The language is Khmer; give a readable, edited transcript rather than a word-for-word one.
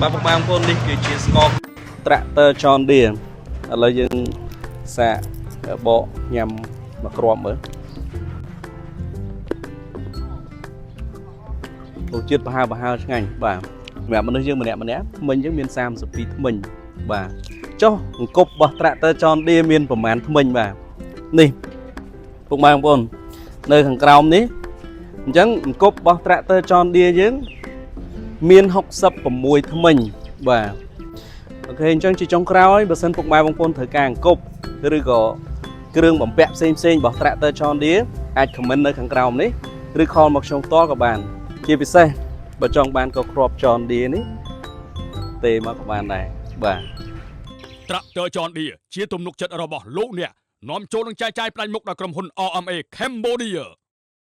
បាទពុកម៉ែបងប្អូននេះគឺជាស្ករត្រាក់ទ័រ John Deere ឥឡូវយើងសាកបកញ៉ាំមួយគ្រាប់មើលរសជាតិប្រហើរប្រហើរឆ្ងាញ់បាទសម្រាប់មនុស្សយើងម្នាក់ម្នាក់ធ្មេញយើងមាន32ធ្មេញបាទចុះអង្គប់របស់ត្រាក់ទ័រ John Deere មានប្រមាណធ្មេញបាទនេះពុកម៉ែបងប្អូននៅខាងក្រោមនេះអញ្ចឹងអង្គប់របស់ត្រាក់ទ័រ John Deere យើង មាន66ធ្មេញបាទ OK អញ្ចឹងជាចុងក្រោយបើសិនពុកម៉ែបងប្អូនត្រូវការអង្គប់ឬក៏គ្រឿងបំពាក់ផ្សេងផ្សេងៗរបស់ Tractor John Deere អាច comment នៅខាងក្រោមនេះឬ call មកខ្ញុំផ្ទាល់ក៏បាន ជាពិសេសបើចង់បានក៏គ្រាប់ John Deere នេះទេមកក៏បានដែរបាទ ត្រាក់ទ័រ John Deere ជាទំនុកចិត្តរបស់លោកអ្នកនាំចូលនិងចែកចាយផ្ដាច់មុខដល់ក្រុមហ៊ុន RMA Cambodia។